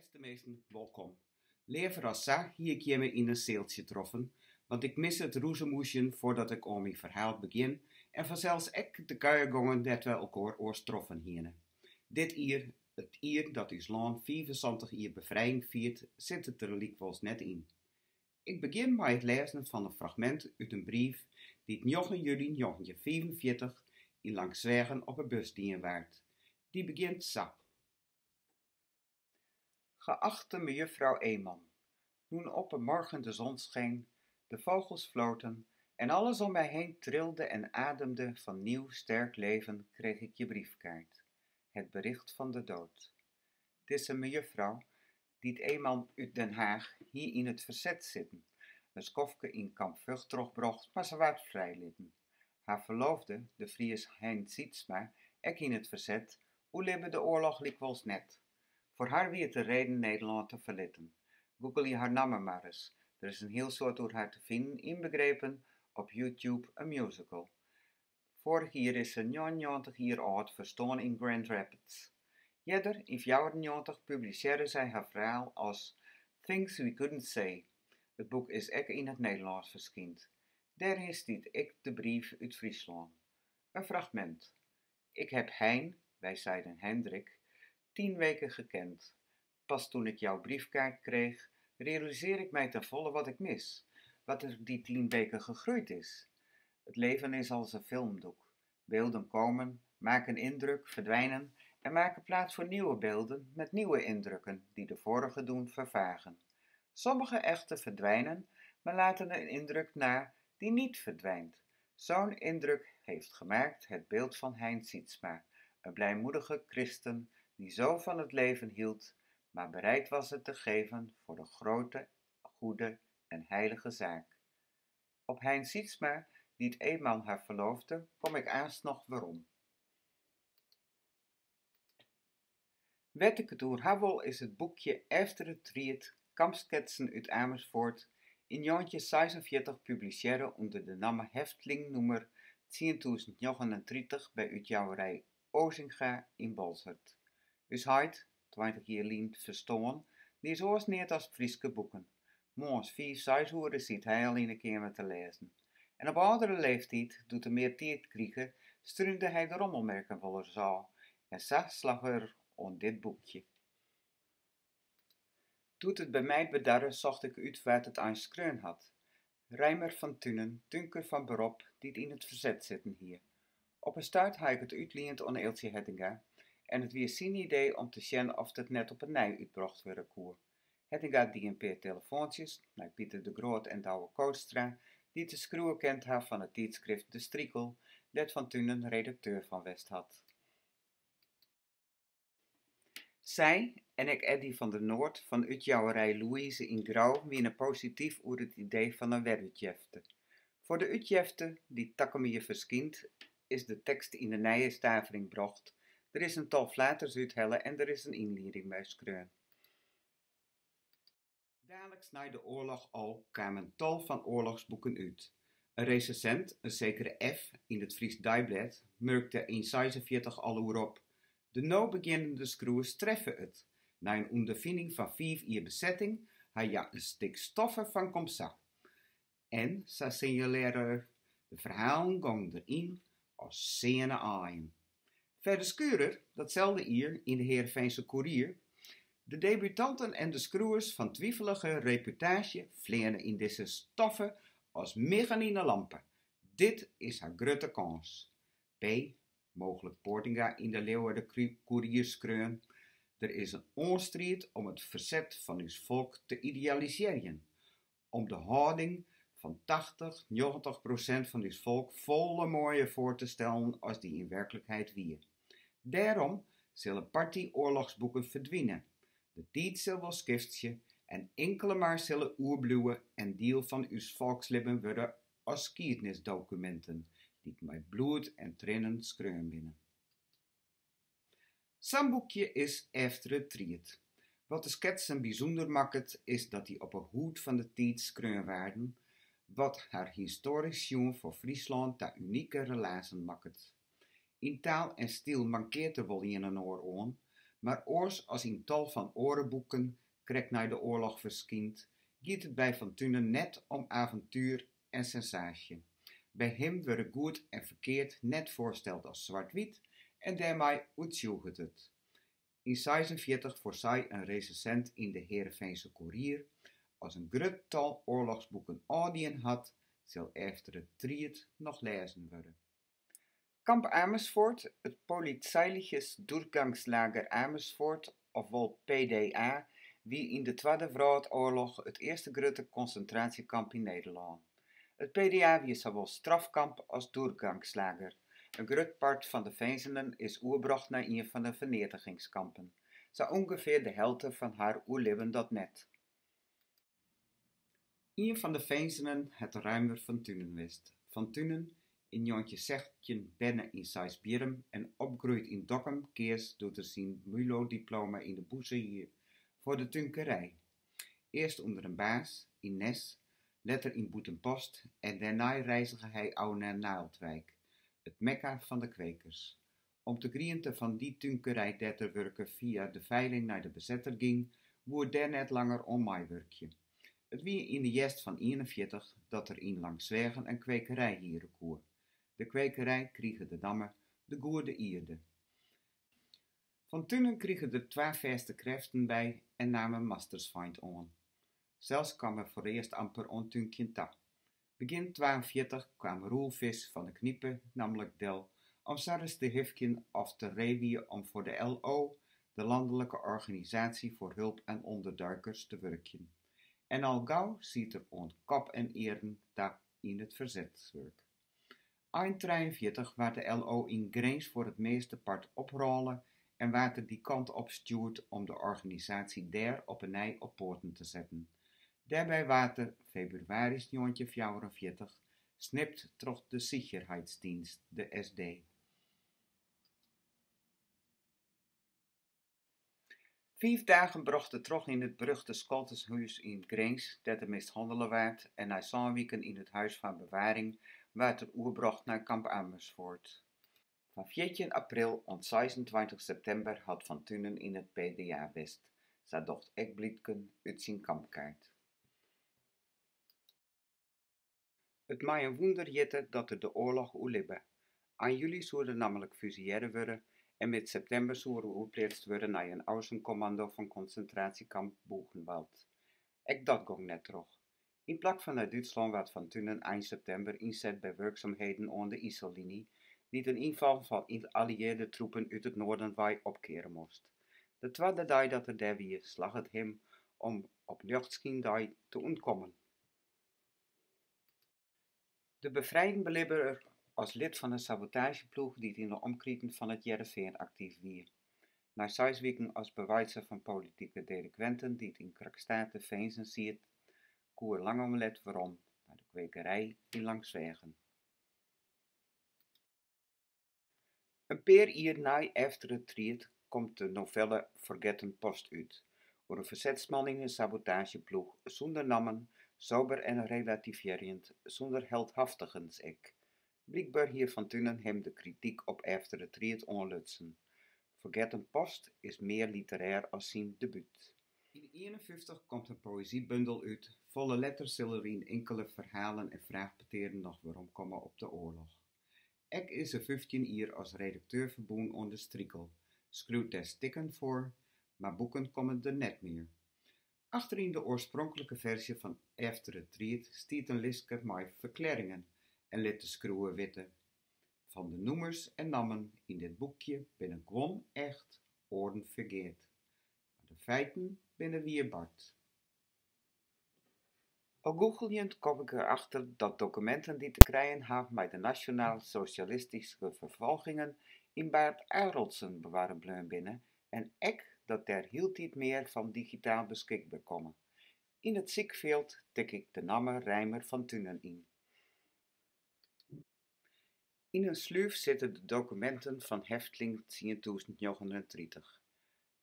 Bêste minsken, wolkom. Leaver as sa hie ik jimme yn in sealtsje troffen, want ik mis it rûzemûzjen foardat ik oan myn ferhaal begjin en fansels ek de kuiergongen dêr't wy elkoar oars troffen hiene. Dit jier, it jier dat ús lân 75 jier befrijing fiert, sit it der lykwols net yn. Ik begjin mei it lêzen fan in fragmint út in brief dy't njoggen july njoggentjinhûndertfiifenfjirtich yn Langsweagen op 'e bus dien waard. Dy begjint sa. Geachte mejuffrouw Eeman, Toen op een morgen de zon scheen, de vogels floten en alles om mij heen trilde en ademde van nieuw sterk leven, kreeg ik je briefkaart, het bericht van de dood. Dizze mejuffrouw, dy't Eeman út Den Haach, hie yn it ferset sitten, in skoftke yn Kamp Vught trochbrocht, mar se waard frijlitten. Har ferloofde, de Fries Hein Sytsma, ek yn it ferset, oerlibbe de oarloch lykwols net. Foar har wie it de reden Nederlân te ferlitten. Googelje har namme mar ris, der is in hiel soad oer har te finen, ynbegrepen op YouTube in musical. Foarich jier is se njoggenennjoggentich jier âld ferstoarn yn Grand Rapids. Earder, yn fjouwerennjoggentich, publisearre sy har ferhaal as Things We Couldn't Say. It boek is ek yn it Nederlânsk ferskynd. Dêryn stiet ek de brief út Fryslân. In fragmint. Ik heb Hein, wij zeiden Hendrik, tien weken gekend. Pas toen ik jouw briefkaart kreeg, realiseer ik mij ten volle wat ik mis, wat er die tien weken gegroeid is. Het leven is als een filmdoek. Beelden komen, maken indruk, verdwijnen en maken plaats voor nieuwe beelden met nieuwe indrukken die de vorige doen vervagen. Sommige echter verdwijnen, maar laten een indruk na die niet verdwijnt. Zo'n indruk heeft gemaakt het beeld van Hein Sytsma, een blijmoedige christen die zo van het leven hield, maar bereid was het te geven voor de grote, goede en heilige zaak. Op Hein Sytsma, dy't Eeman har ferloofde, kom ik aanst noch werom. Wêr't ik it oer ha wol is it boekje Efter it Tried, Kampsketsen út Amersfoart, yn njoggentjinseisenfjirtich publisearre ûnder de namme Heftling nûmer tsientûzen njoggenentritich by útjouwerij Osinga yn Boalsert. Us heit, tweintich jier lyn ferstoarn, lies oars neat as Fryske boeken. Moarns fiif, seis oere siet hy al yn 'e keamer te lêzen. En op âldere leeftiid, doe't er mear tiid krige, strúnde hy de rommelmerken wolris ôf en sa slagge er oan dit boekje. Doe't it by my bedarre socht ik út wa't it eins skreaun hat. Reimer van Tunen, túnker fan berop dy't yn it ferset sitten hie. Op in stuit ha ik it útliend oan Eeltsje Hettinga en it wie syn idee om te sjen oft it net op 'e nij útbrocht wurde koe. Hettinga die in pear telefoantsjes nei Pieter de Groot en Douwe Kootstra, dy't de skriuwer kend ha fan it tydskrift De Strikel, dêr't Van Tunen redakteur fan west hat. Sy en ek Eddy van der Noord fan útjouwerij Louise yn Grou wiene posityf oer it idee fan in werútjefte. Foar de útjefte, dy't takom jier ferskynt, is de tekst yn de nije stavering brocht, der is in tal flaters úthelle en der is in ynlieding by skreaun. Daliks nei de oarloch al kamen tal fan oarlochsboeken út. In resensint, in sekere F. yn it Frysk Deiblêd, murk dêr yn seisenfjirtich al oer op: De no begjinnende skriuwers treffe it. Nei in ûnderfining fan fiif jier besetting ha hja in stik stoffe fan komsa. En, sa sinjalearre er, de ferhalen gongen deryn as seane aaien. Fedde Schurer, datselde jier yn de Heerenveense Koerier, De debutanten en de skriuwers fan twifelige reputaasje fleane yn dizze stoffe as miggen yn 'e lampe. Dit is har grutte kâns. P. Mooglik Poortinga yn de Leeuwarder Koerier skreaun, Der is in oanstriid om it ferset fan ús folk te idealisearjen, om de hâlding fan tachtich, njoggentich prosint fan ús folk folle moaier foar te stellen as dy yn werklikheid wie. Dêrom sille party oarlochsboeken ferdwine. De tiid sil wol skiftsje en inkele mar sille oerbliuwe en diel fan ús folkslibben wurde as skiednisdokuminten dy't mei bloed en triennen skreaun binne. Sa'n boekje is Efter it Tried. Wat de sketsen bysûnder makket is dat dy op 'e hûd fan de tiid skreaun waarden, wat har histoarysk sjoen foar Fryslân ta unike relazen makket. Yn taal en styl mankeart der wol ien en oar oan, Mar oars as yn tal fan oare boeken, krekt nei de oarloch ferskynd, giet it by Van Tunen net om aventoer en sensaasje. By him wurde goed en ferkeard net foarsteld as swart-wyt en dêrmei oertsjûget it. Yn 46 foarsei in resensint yn de Heerenveense Koerier: As in grut tal oarlochsboeken ôfdien hat, sil Efter it Tried noch lêzen wurde. Kamp Amersfoort, it Polizeiliches Durchgangslager Amersfoort ofwol PDA, wie yn de Twadde Wrâldoarloch it earste grutte konsintraasjekamp yn Nederlân. It PDA wie sawol strafkamp as Durchgangslager. In grut part fan de finzenen is oerbrocht nei ien fan de ferneatigingskampen. Sa ûngefear de helte fan har oerlibben dat net. Ien fan de finzenen hat Reimer van Tunen west. Van Tunen, yn 1916 berne yn Seisbierrum en opgroeid yn Dokkum, keas doe't er syn mulo-diploma yn 'e bûse hie foar de túnkerij. Earst ûnder in baas, yn Nes, letter yn Bûtenpost en dêrnei reizge hy ôf nei Naaldwijk, it mekka fan de kwekers. Om't de griente fan dy túnkerij dêr't er wurke fia de feiling nei de besetter gyng, woe er dêr net langer oan meiwurkje. It wie yn de hjerst fan 41 dat er yn Langsweagen in kwekerij hiere koe. De kwekerij krige de namme De Goede Ierde. Van Tunen krige der twa fêste krêften by en naam in mastersfeint oan. Sels kaam er foarearst amper oan túnkjen ta. Begjin 42 kaam Roel Vis fan 'e Knipe nammentlik del om sa ris te hifkjen oft er ree wie om foar de LO, de Landelijke Organisatie voor Hulp aan Onderduikers, te wurkjen. En al gau siet er oant kop en earen ta yn it fersetswurk. Ein 43 waard de LO yn Grins foar it meastepart oprôle en waard er dy kant op stjoerd om de organisaasje dêr op 'e nij op poaten te setten. Dêrby waard er, febrewaris 1944, snipt troch de Sicherheitsdienst, de SD. Fiif dagen brocht er troch yn it beruchte Scholtenshûs yn Grins, dêr't er mishannele waard, en nei sân wiken yn it Huis van Bewaring waard er oerbrocht nei Kamp Amersfoort. Fan 14 april oant 26 septimber hat Van Tunen yn it PDA west, sa docht ek bliken út syn kampkaart. It mei in wûnder hjitte dat er de oarloch oerlibbe. Ein july soe er nammentlik fusillearre wurde en mids septimber soe er oerpleatst wurde nei in Außenkommando fan konsintraasjekamp Buchenwald. Ek dat gong net troch. Yn plak fan nei Dútslân waard Van Tunen ein septimber ynset by wurksumheden oan de Iselliny, dy't in ynfal fan alliearde troepen út it noarden wei opkeare moast. De twadde dei dat er dêr wie, slagge it him om op ljochtskyndei te ûntkommen. De befrijing belibbe er as lid fan in sabotaazjeploech dy't yn de omkriten fan It Hearrenfean aktyf wie. Nei seis wiken as beweitser fan politike delikwinten dy't yn Crackstate finzen sieten, koe er lang om let werom nei de kwekerij yn Langsweagen. In pear jier nei Efter it Tried komt de novelle Forgetten Post út, oer in fersetsman yn in sabotaazjeploech, sûnder nammen, sober en relativearjend, sûnder heldhaftigens ek. Blykber hie Van Tunen him de krityk op Efter it Tried oanlutsen. Forgetten Post is mear literêr as syn debút. Yn 51 komt in poëzybondel út, folle letter sil er yn inkele ferhalen en fraachpetearen noch weromkomme op de oarloch. Ek is er 15 jier as redakteur ferbûn oan De Strikel, skriuwt dêr stikken foar, mar boeken komme der net mear. Achteryn de oarspronklike ferzje fan Efter it Tried stiet in listke mei ferklearringen en lit de skriuwer witte: Fan de nûmers en nammen yn dit boekje binne guon echt, oaren ferkeard, mar de feiten binne wier bard. Al googeljend kom ik derachter dat dokuminten dy't te krijen ha mei de nasjonaal-sosjalistyske ferfolgingen yn Bad Arolsen bewarre bleaun binne en ek dat dêr hieltyd mear fan digitaal beskikber komme. Yn it sykfjild tik ik de namme Reimer van Tunen yn. Yn in slúf sitte de dokuminten fan heftling 10039.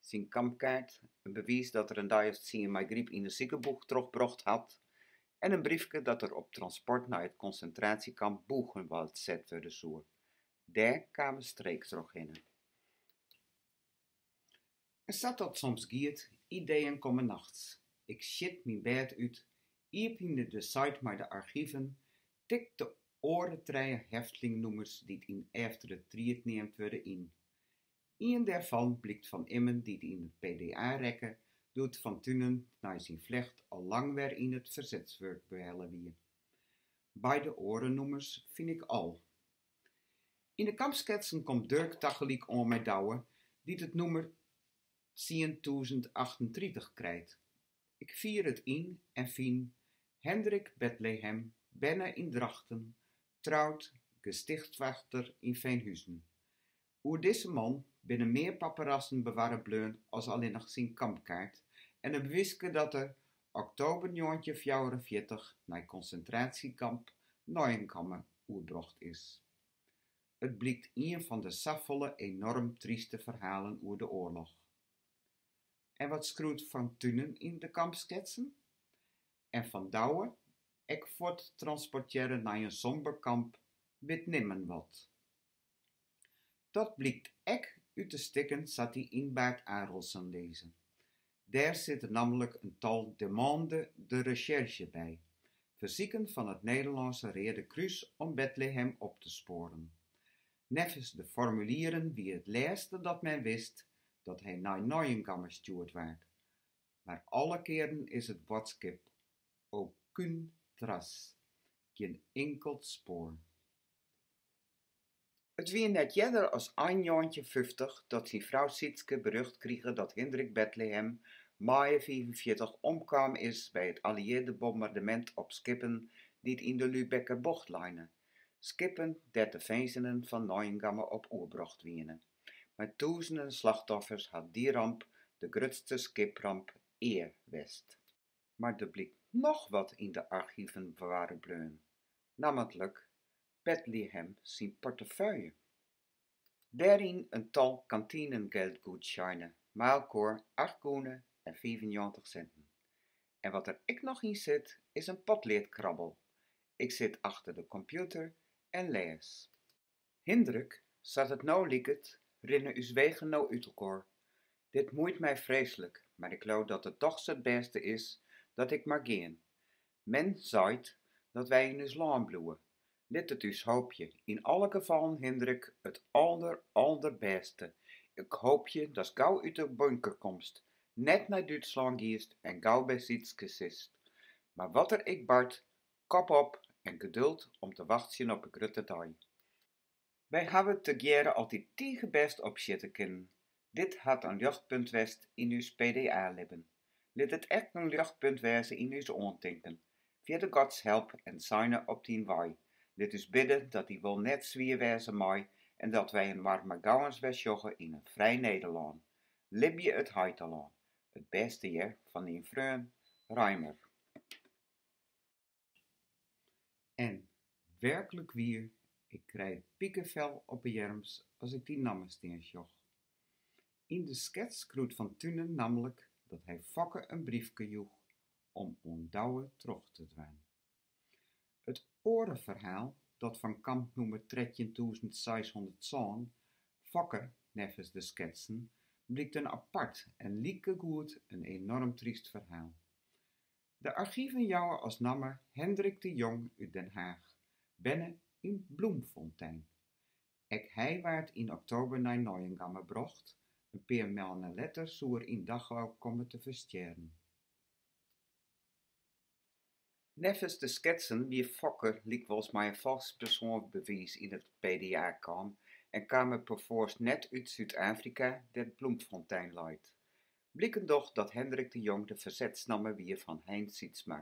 Syn kampkaart, in bewiis dat er in dei as tsien mei gryp yn 'e sikeboech trochbrocht hat en in briefke dat er op transport nei it konsintraasjekamp Buchenwald set wurde soe. Dêr kaam in streek trochhinne. En sa't dat soms giet, ideeën komme nachts. Ik sjit myn bêd út, iepenje de site mei de argiven, tik de oare trije heftlingnûmers dy't yn efter de tried neamd wurde yn. Ien dêrfan blykt fan immen dy't yn it PDA rekke doe't Van Tunen nei syn flecht al lang wer yn it fersetswurk behelle wie. Beide oare nûmers fyn ik al. Yn de kampsketsen komt Durk tagelyk oan mei Douwe, dy't it nûmer 10038 krijt. Ik fier it yn en fyn Hendrik Bethlehem, berne yn Drachten, troud, gestichtswachter yn Veenhuizen. Oer dizze man binne mear paperassen bewarre bleaun as allinnich syn kampkaart en in bewyske dat er oktober 1944 nei konsintraasjekamp Neuengamme oerbrocht is. It blykt ien fan de safolle enoarm tryste ferhalen oer de oarloch. En wat skriuwt Van Tunen yn de kampsketsen? En fan Douwe, ek fuorttransportearre nei in somber kamp, wit nimmen wat. Dat blykt ek út de stikken sa't dy yn Baard Arelsen lizze. Dêr sitte nammentlik in tal demandes de recherche by, fersiken fan it Nederlânske Reade Krús om Bethlehem op te spoaren. Neffens de formulieren wie it lêste dat men wist dat hy nei Neuengamme stjoerd waard. Mar alle kearen is it boadskip: Aucune trace, gjin inkeld spoar. It wie net earder as ein 1950 dat syn frou Sytske berjocht krige dat Hindrik Bethlehem maaie 45 omkaam is by it alliearde bombardemint op skippen dy't yn de Lübecker Bocht leine, skippen dêr't de finzenen fan Neuengamme op oerbrocht wiene. Mei tûzenen slachtoffers hat dy ramp de grutste skipramp ea west. Mar der blykt noch wat yn de argiven bewarre bleaun, nammentlik Bethlehem syn portefúlje. Dêryn in tal Kantinengeldgutscheine, mei-elkoar acht gûne en 95 sinten. En wat der ek noch yn sit, is in potleadkrabbel. Ik sit achter de kompjûter en lês. Hindrik, sa't it no liket, rinne ús wegen no út elkoar. Dit muoit my freeslik, mar ik leau dat it dochs it bêste is dat ik mar gean. Men seit dat wy yn ús lân bliuwe. Lit it ús hoopje. Yn alle gefallen, Hindrik, it alder, alderbêste. Ik hoopje datst gau út de bunker komst, net nei Dútslân giest en gau by Sytske sitst. Mar wat der ek bart, kop op en geduld om te wachtsjen op 'e grutte dei. Wy hawwe tegearre altyd tige bêst opsjitte kinnen. Dit hat in ljochtpunt west yn ús PDA-libben. Lit it ek in ljochtpunt wêze yn ús oantinken. Fierder Gods help en seine op dyn wei. Lit ús bidde dat dy wol net swier wêze mei en dat wy inoar mei gauwens wer sjogge yn in frij Nederlân. Libje it heitelân! It bêste hear fan dyn freon Reimer. En, werklik wier, ik krij it pikefel op 'e earms as ik dy namme stean sjoch. Yn de skets skriuwt Van Tunen nammentlik dat hy Fokke in briefke joech om oan Douwe troch te dwaan. It oare ferhaal, dat fan kampnûmer 13607, Fokke, neffens de sketsen, blykt in apart en likegoed in enoarm tryst ferhaal. De argiven jouwe as namme Hendrik de Jong út Den Haach, berne yn Bloemfontein. Ek hy waard yn oktober nei Neuengamme brocht, in pear moanne letter soe er yn Dachau komme te ferstjerren. Neffens de sketsen wie Fokke lykwols mei in falsk persoansbewiis yn it PDA kaam en kaam er perfoarst net út Súd-Afrika, dêr't Bloemfontein leit. Bliken docht dat Hendrik de Jong de fersetsnamme wie fan Hein Sytsma,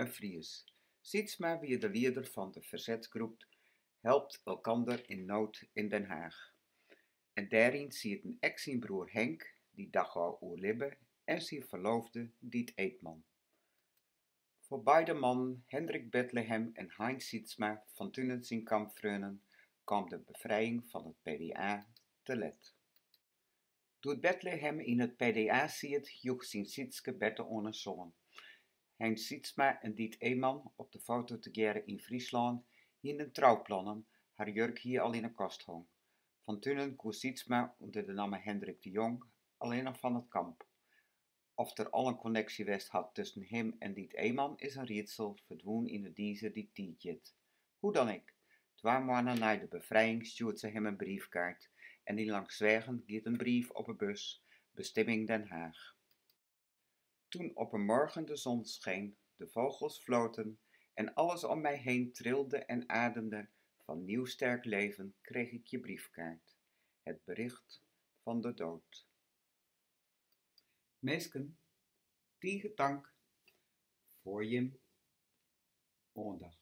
in Fries. Sytsma wie de lieder fan de fersetsgroep Helpt Elkander in Nood in Den Haag. En dêryn sieten ek syn broer Henk, dy't Dachau oerlibbe, en syn ferloofde Diet Eekman. Foar beide mannen, Hendrik Bethlehem en Hein Sytsma, Van Tunen syn kampfreonen, kaam de befrijing fan it PDA te let. Doe't Bethlehem yn it PDA siet, joech syn Sytske berte oan in soan. Hein Sytsma en Diet Eekman, op de foto tegearre yn Fryslân, hienen trouplannen, har jurk hie al yn 'e kast hongen. Van Tunen koe Sytsma ûnder de namme Hendrik de Jong Allinnich fan it kamp. Oft der al in konneksje west hat tusken him en Diet Eeman is in riedsel, ferdwûn yn 'e dize dy't tiid hjit. Hoe dan ek, twa moanne nei de befrijing stjoert se him in briefkaart en yn Langsweagen giet in brief op 'e bus, bestimming Den Haag. Toen op een morgen de zon scheen, de vogels floten en alles om mij heen trilde en ademde van nieuw sterk leven, kreeg ik je briefkaart, het bericht van de dood. Minsken, tige tank foar jim oandacht.